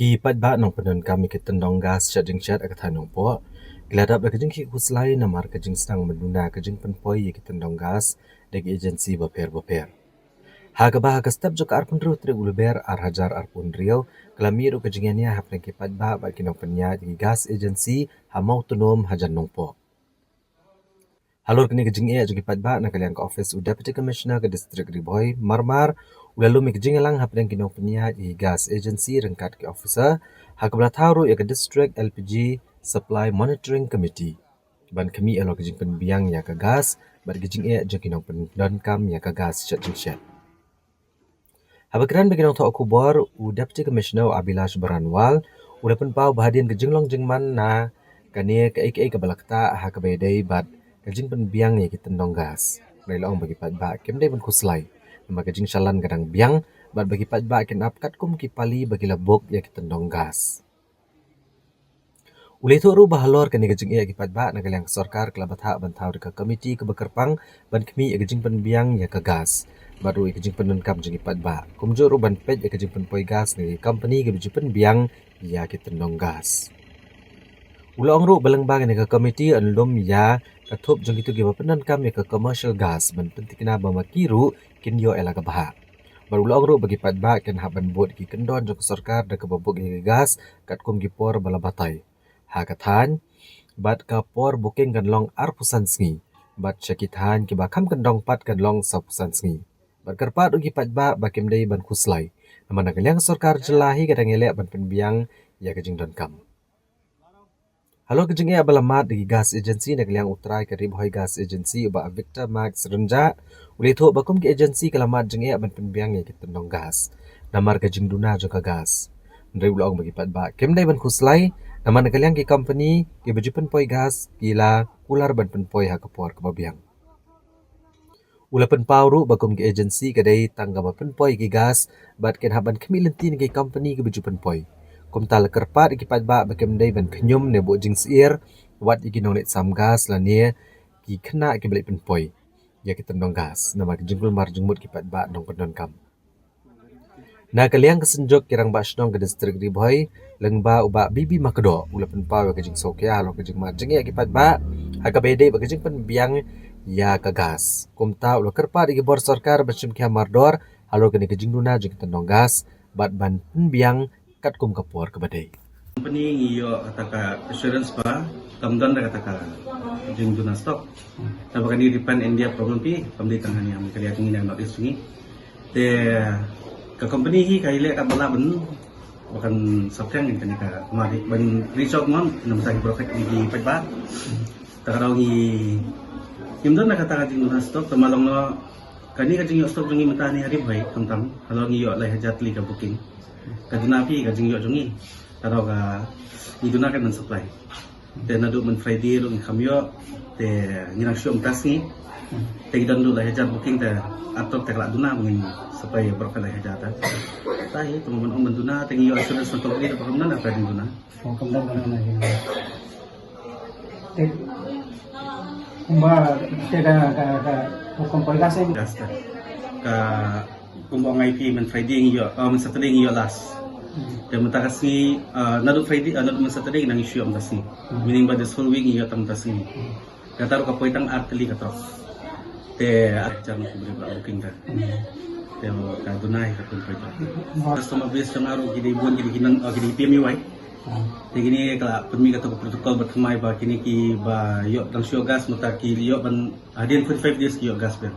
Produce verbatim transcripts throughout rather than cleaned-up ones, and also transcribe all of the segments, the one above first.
Ki paidbah nongpyndonkam ïa ki tyndong gas shet jingshet ha ka thaiñ Nongpoh ki la dap da ka jingkhuslai namar ka jingsdang ban duna ka jingpynpoi ïa ki tyndong gas da ki agency bapher bapher. Ha kaba ha ka step jong ka arphew hynriew tarik u Lber ar hajar arphew hynriew ka la mih ruh ka jingïania hapdeng ki paidbah bad ki nongpynïaid ïa ki gas agency ha Mawtnum hajan Nongpoh. Halor kane ka jingeh jong ki paidbah, na ka liang ka office u Deputy Commissioner ka District Ri Bhoi, Marmar, u la lum ïa ka jingïalang hapdeng ki nongpynïaid ïa ki gas agency ryngkat ki officer, ha kaba la thaw ruh ïa ka District L P G Supply Monitoring Committee ban khmih halor ka jingpynbiang ïa ka gas bad ka jingeh jong ki nongpyndonkam ïa ka gas shet jingshet. Haba kren bad ki nongthoh khubor, u Deputy Commissioner u Abhilash Baranwal u la pynpaw ba hadien ka jinglong jingman na kane kaei kaei kaba la ktah ha kaba ïadei bad ka jingpynbiang ïa ki tyndong gas. Hynrei u la ong ba ki paidbah kim dei ban khuslai namar ka jingshalan ka dang biang bad ba ki paidbah kin ap katkum ki pali ba ki la book ïa ki tyndong gas. U la ïathuh ruh ba halor kane ka jingeh ki paidbah, na ka liang ka sorkar ka la bthah ban thaw da ka komiti kaba kyrpang ban khmih ïa ka jingpynbiang ïa ka gas. Bad ruh ïa ka jingpyndonkam jong ki paidbah, kumjuh ruh ban peit ïa ka jingpynpoi gas na ki company kiba ju pynbiang ïa ki tyndong gas. U la ong ruh ba lyngba kane ka komiti yn lum ïa ka thup jong kito kiba pyndonkam ïa ka commercial gas ban pynthikna ba ma ki ruh kin ïoh ïa la ka bhah. Bad u la ong ruh ba ki paidbah kin hap ban bud ïa ki kyndon jong ka sorkar da kaba book ïa ka gas katkum ki por ba la batai ha ka thaiñ. Bad ka por booking kan long arphew san sngi, bad sha ki thaiñ kiba kham kyndong pat kan long sawphew san sngi. Bad kyrpad ruh ki paidbah ba kim dei ban khuslai namar na ka liang ka sorkar jylla hi ka dang ïaleh ban pynbiang ïa ka jingdonkam. Halor ka jingeh ba la mad da ki gas agency, na ka liang u trai ka Ri Bhoi Gas Agency u Bah Victor Max Rynjah u la ïathuh ba kum ki agency ka la mad jingeh ban pynbiang ïa ki tyndong gas namar ka jingduna jong ka gas. Hynrei u la ong ba ki paidbah kim dei ban khuslai namar na ka liang ki company kiba ju pynpoi gas ki la kular ban pynpoi ha ka por kaba biang. U la pynpaw ruh ba kum ki agency ka dei tang kaba pynpoi ïa ki gas bad kin hap ban khmih lynti na ki company kiba ju pynpoi. Kumta la kyrpad ïa ki paidbah ba kim dei ban khñium ne buh jingsyier wat ïa ki nongleit sam gas lane ki khynnah kiba leit pynpoi ïa ki tyndong gas namar ka jingkulmar jingmut ki paidbah nongpyndonkam. Na ka liang ka Synjuk ki Rangbah Shnong ka District Ri Bhoi lyngba u Bah B B Makdoh u la pynpaw ïa ka jingsngewkhia halor ka jingmad jingeh ki paidbah ha kaba ïadei bad ka jingpynbiang ïa ka gas. Kumta u la kyrpad ïa ki bor sorkar ban shim khia mardor halor kane ka jingduna jong ki tyndong gas bad ban pynbiang katkum ka por kaba dei. Company ngi ïoh kata ka assurance ba kam don da kata ka jingduna stock. Naba kane dei pan India problem phi, kam dei tang ha Meghalaya jong ngi ne North East jong ngi. Te ka company hi ka ïaleh katba lah ban, ba kan saphriang kane ka, ban reach out mo na bynta ki brokej ki paidbah. Te ka daw ngi, ngim don da kata ka jingduna stock, te ma long noh kane ka jingïoh stock jong ngi mynta hangne ha Ri Bhoi khamtam halor ngi ïoh lai hajar tylli ka booking. Ka duna phi ka jingïoh jong ngi. Ka daw ka ngi duna ka ban supply. Te naduh myn Friday ruh ngi kham ïoh. Te ngi nang shu ym tas ngi. Te ngi don duh lai hajar booking te atok te ka la duna ba ngin supply baroh ka lai hajar te. Te hi te mo ban ong ban duna te ngi ïoh assurance na company te ba kam don apa duna. Oh, kam don ba na. Te kumba te ka ka ka hukum poi gas eh. Gas te. Ka Kumba ong ai phi myn Friday ngi ïoh, ah, myn Saturday ngi ïoh last. Te mynta ka sngi, ah, naduh Friday, ah, naduh myn Saturday ngi nang issue mynta sngi. Meaning ba this whole week ngi ïoh tang mynta sngi. Kata ruh ka poi tang ar tylli ka truck. Te ar jar ngi bri ba booking ta. Te ka duna hi ka pun poi ta. Customer base jong nga ruh ki dei bun ki dei ki nang, ah, ki dei P M E Y. Te kine ka la pynmih kata ka protocol ba thymmai ba kine kiba ïoh dang shu gas mynta ki ïoh ban Hadien forty-five days ki ïoh gas biang.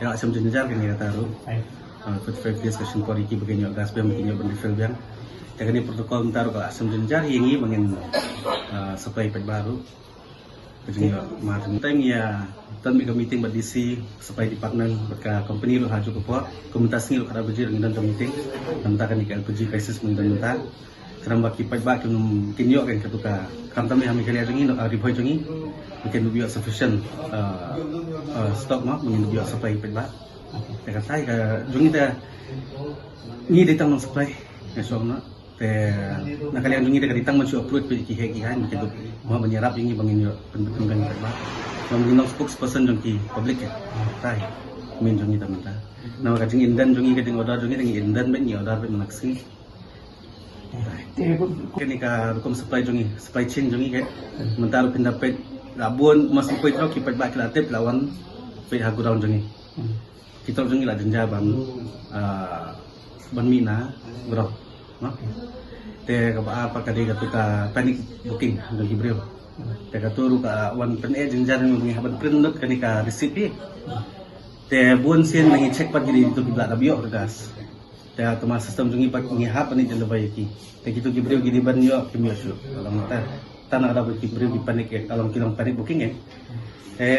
Ïa, shem jynjar kane kata ruh. Ai. Ah, forty-five days ka shim por ïa ki ba kin ïoh gas biang, ba kin ïoh ban refill biang. Te kane protocol mynta ruh ka shem jynjar ïa ngi ba ngin, ah, supply paidbah ruh. Ka jingïoh ma te. Mynta ngi ïa don beit ka meeting bad D C, supply department, bad ka company ruh ha kajuh ka por. Kumta sngi ruh ka dei ba ngi don ka meeting. Mynta kane ka L P G crisis ba ngi don mynta. Khnang ba ki paidbah kin, kin ïoh kan katu ka, khamtam ha Meghalaya jong ngi, ha Ri Bhoi jong ngi, ba kin ïoh sufficient, uh, uh, stock mo, ba ngin ïoh supply paidbah. Te katai ka jong ngi te ngi dei tang ban supply, nga shu ong na. Te na ka liang jong ngi te ka dei tang ban shu approach peit ki heh ki haiñ, ba kin ïoh mo ban ïarap ïa ngi ba ngin ïoh pyn, pynbeiñ paidbah. Ba ngin long spokesperson jong ki public. Katai main jong ngi te mynta. Namar ka jingindent jong ngi, ka jingorder jong ngi te ngi indent beit, ngi order beit man la ka sngi. Kane ka rukom supply jong ngi, supply chain jong ngi, mynta ruh pynda peit la bun, mas peit ruh ki paidbah ki la tip la wan peit ha godown jong ngi. Ki trok jong ngi la jynjar ban, ah, ban mih na godown. Te kaba ar pat ka dei katu ka panic booking jong ki briew. Te katu ruh ka wan pyneh jynjar jong ngi haba print lut kane ka receipt hi. Te bun sien ngi check pat ki dei tu ki ba la ïoh ka gas. Te ha tama system jong ngi pat ngi hap ban deliver ïa ki. Te kitu ki briew ki dei ban ïoh kim ïoh shuh. Ka long mynta, tang na ka daw ba ki briew ki panic, ka long ki long panic booking. Te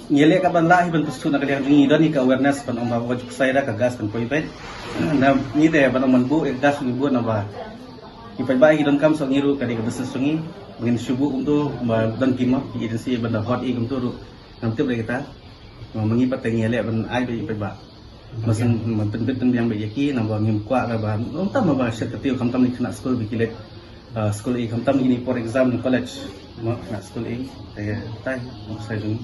ngi leh ka ban lah hi ban pynstad na ka liang jong ngi, don hi ka awareness ban ong ba wat ju ksai da ka gas ban poi beit. Na ngi te ban ong ban buh ïa ka gas ngi buh naba ki paidbah ki donkam, so ngi ruh ka dei ka business jong ngi. Ngin shu buh kumtu ba don ki mo ki agency ban da hot i kumtu ruh. Ngam tip re kita. Ma ngi pat te ngi leh ban ai beit ïa ki paidbah. Ba shen ban pynbit pynbiang beit ïa ki, naba ngim kwah ra ba, nongtam ba shet ka tiew khamtam ni khynnah skul ba ki leit, ah, skul i khamtam kine por exam ni college. Mo khynnah skul i, te tai, mo sai jong.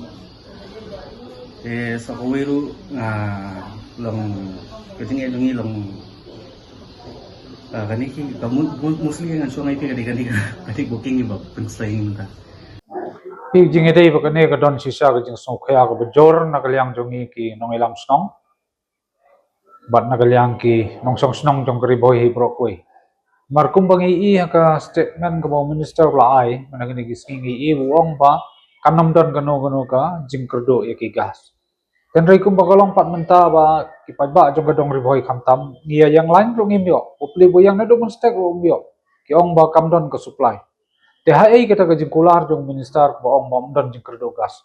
Te sa kawei ruh, ah, long, ka jingeh jong ngi long, ah, kane ki, ka mu-, mu-, mostly ngan shu ngai phi kane, kane ka, kane booking ni ba pynsai ngi mynta. Ki jingïadei ba kane ka don shisha ka jingsngewkhia kaba jur na ka liang jong ngi ki nongïalam shnong bad na ka liang ki nongshong shnong jong ka Ri Bhoi hi baroh kawei. Namar kumba ngi i ha ka statement kaba u minister u la ai mynta kine ki sngi, ngi i u ong ba kan ym don kano kano ka jingkyrduh ïa ki gas. Hynrei kumba ka long pat mynta ba ki paidbah jong ka dong Ri Bhoi khamtam, ngi ïa ïeng line ruh ngim ïoh, u pli ba ïeng naduh mynstep ruh ngim ïoh. Ki ong ba kam don ka supply. Te ha ei kata ka jingkular jong u minister ba ong ba ym don jingkyrduh gas?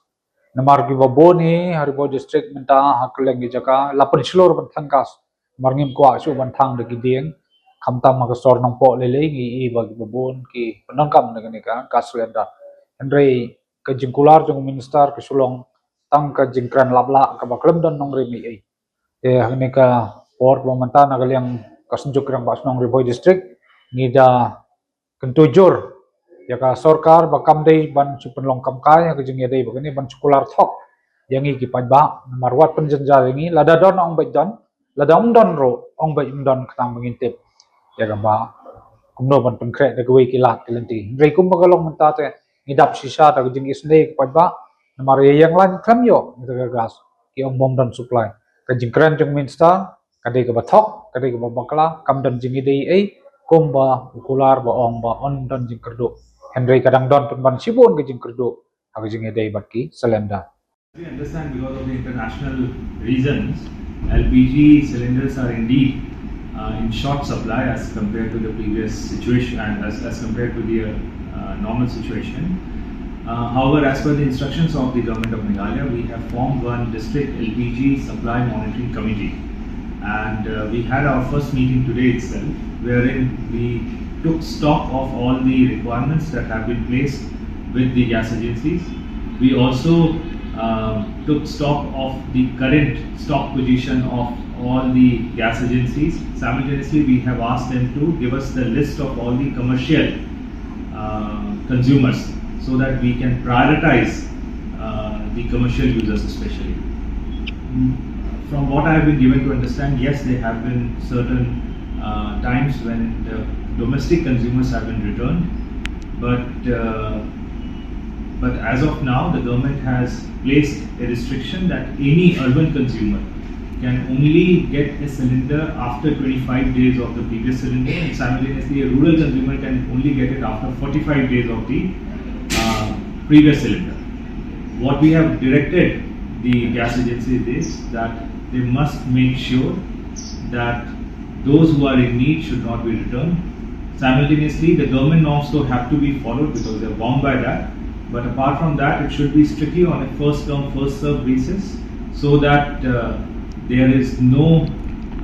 Namar kiba bun hi ha Ri Bhoi District mynta ha kylleng ki jaka la pynshlur ban thang gas. Namar ngim kwah shuh ban thang da ki dieng. Khamtam ha ka sor Nongpoh lei lei ngi i ba kiba bun ki pyndonkam da kane ka gas cylinder. Hynrei ka jingkular jong u minister ka shu long tang ka jingkren lap lah kaba khlem don nongrim ei ei. Te ha kane ka por ba mynta na ka liang ka Synjuk Rangbah Shnong Ri Bhoi District ngi da kyntu jur ïa ka sorkar ba kam dei ban shu pynlong kam kai ha ka jingïadei ba kane, ban shu kular thok ïa ngi ki paidbah. Namar wat pynjynjar ïa ngi, lada don ong beit don, lada ym don ruh ong beit ym don, khnang ba ngin tip ïa kaba kumno ban pynkhreh da kawei ki lad ki lynti. Hynrei kumba ka long mynta te ngi dap shisha da ka jingisynei ki paidbah. Namar ïa ïeng line khlem ïoh ïa ka gas, ki ong ba ym don supply. Ka jingkren jong u minister ka dei kaba thok, ka dei kaba bakla, kam don jingïadei ei, kumba u kular ba ong ba ym don jingkyrduh. Hynrei ka dang don pynban shibun ka jingkyrduh ha ka jingïadei bad ki cylinder. We understand because of the international reasons, L P G cylinders are indeed, uh, in short supply as compared to the previous situation and as, as compared to the, uh, uh, normal situation. Uh, however, as per the instructions of the Government of Meghalaya, we have formed one district L P G supply monitoring committee. And, uh, we had our first meeting today itself, wherein we took stock of all the requirements that have been placed with the gas agencies. We also, uh, took stock of the current stock position of all the gas agencies. Simultaneously, we have asked them to give us the list of all the commercial, uh, consumers so that we can prioritize, uh, the commercial users especially. Mm, from what I have been given to understand, yes, there have been certain, uh, times when the domestic consumers have been returned, but, uh, but as of now, the government has placed a restriction that any urban consumer can only get a cylinder after twenty-five days of the previous cylinder, and simultaneously a rural consumer can only get it after forty-five days of the, uh, previous cylinder. What we have directed the gas agencies is that they must make sure that those who are in need should not be returned. Simultaneously, the government norms though have to be followed because they are bound by that. But apart from that, it should be strictly on a first come, first served basis so that, uh, there is no,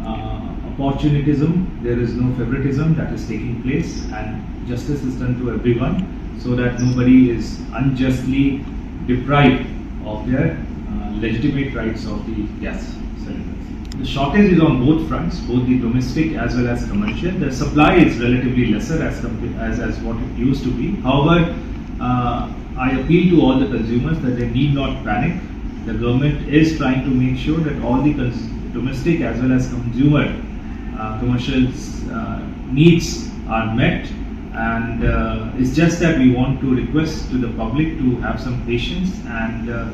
uh, opportunism, there is no favoritism that is taking place, and justice is done to everyone so that nobody is unjustly deprived of their, uh, legitimate rights of the gas cylinders. The shortage is on both fronts, both the domestic as well as commercial. The supply is relatively lesser as compa-, as, as what it used to be. However, uh, I appeal to all the consumers that they need not panic. The government is trying to make sure that all the cons-, domestic as well as consumer, uh, commercial, uh, needs are met, and uh, it's just that we want to request to the public to have some patience and uh,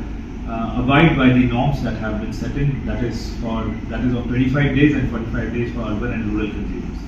uh, abide by the norms that have been set in. That is for that is of twenty-five days and forty-five days for urban and rural consumers.